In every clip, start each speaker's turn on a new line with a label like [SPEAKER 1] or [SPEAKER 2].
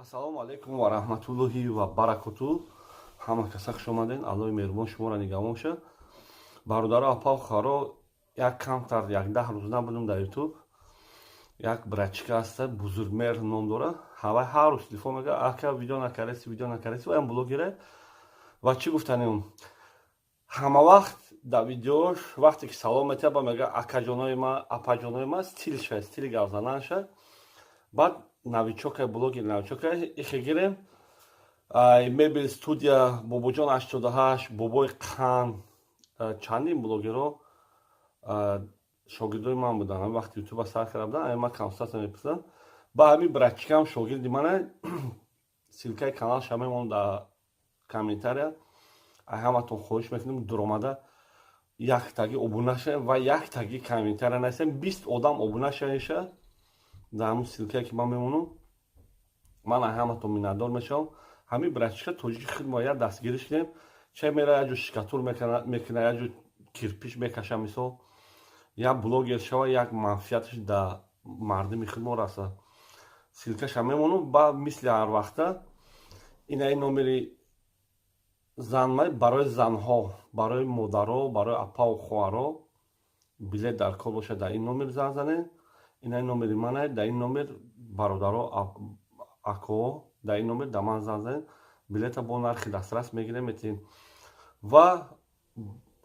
[SPEAKER 1] Ассалому алайкум ва раҳматуллоҳи ва баракоту. Ҳама каса хуш омаден. Аллоҳи меҳрубон шуморо нигаҳбон бошад. Бародаро, апау, хоҳаро, як камтар, як 10 рӯз набудам дар Ютуб. Як братчика ҳаста, Бузургмер ном дора. Ҳавай ҳар рӯз телефон мекард: «Ака, видео накардаси, видео накардаси». Ваям блогере. Ва чӣ гуфтанем, ҳама вақт дар видеош вақте ки салом метиҳад, ба мега: «Акаҷонои ма, апаҷонои ма». Стил ша, стили гапзананша. Баъд новичокай, блогер новичокай. Ихе гирем, Мебел студия, Бобоҷон 88, Бобои Қан, чандин блогерҳо шогирдои ман буданд. Ҳами вақти Ютуба сар карда буданд, ами ман консультатсия мепурсидам. Ба ҳами братчикам шогирди мана. Ссылкаи каналша мемонам дар комментария. Ай ҳаматон хоҳиш мекунем, дуромада яктаги обуна шавем ва яктаги комментария нависем. 20 одам обуна шавеша дар ҳамун ссылкае, ки ман мемонам, ман ай ҳаматон миннатдор мешавам. Ҳамин братчика тоҷики худ мо як дастгириш кунем. Ча мера, як ҷо штукатур мекуна, як ҷо кирпич мекаша. Мисол, як блогер шава, як манфиаташ дар мардуми худ мо раса. Ссылкаша мемонам. Ба мисли ҳар вақта, инаи номери занмай барои занҳо, барои модаро, барои апаву хоҳаро. Билет дар кор бошад, дар ин номер занг занед. Инаи номери мана. Дар ин номер, бародаро, акоҳо, дар ин номер дар ман занг занед. Билета бо нархи дастрас мегирем, метиҳем. Ва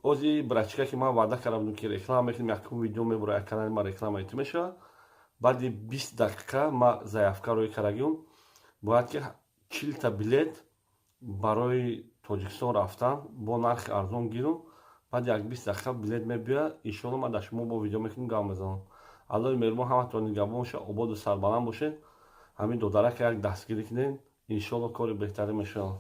[SPEAKER 1] ози братчика, ки ман ваъда карда будам, ки реклама мекунем, якум видео мебура, як канали ман реклама итӣ мешавад. Баъди 20 дақиқа ма заявка рӯй кардагиум. Бояд ки 40-та билет барои Тоҷикистон рафтан бо нархи арзон гирум. Баъд як 20 дақиқа билет мебиёяд. Иншоалло, ман дар шумо бо видео мекунем, гап мезанам. Аллоҳи меҳрубон ҳаматон нигаҳбон бошад, ободу сарбаланд бошед. Ҳамин додарака як дастгирӣ кунед, иншоалло, кори беҳтарин мешавад.